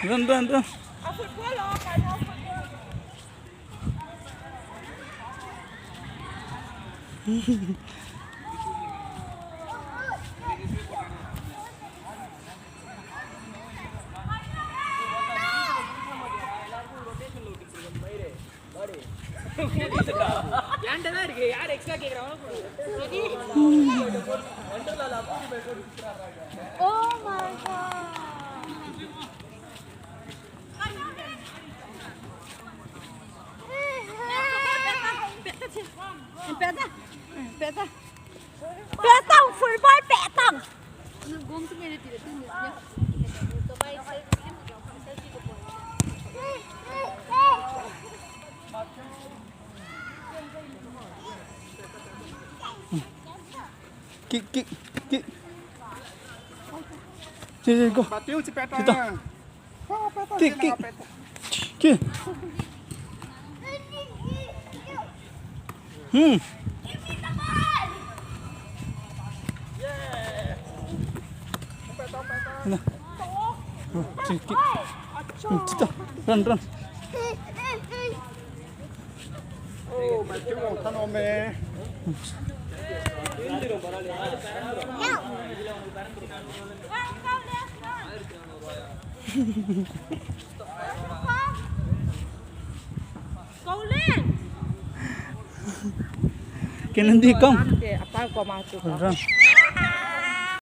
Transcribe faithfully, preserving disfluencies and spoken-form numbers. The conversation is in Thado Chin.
Run, run, run. Oh my god. Peta, peta, peta, football peta. Kick, kick, kick. Sini, sini, go. Batiu, cepat. Kita. Kick, kick. Kick. Hmm. Nah. Hmm, kick, kick. Hmm, kita. Run, run. Oh, Matthew, come on, man. Kau le. Kennedy, kau. Apa kau masuk? Run.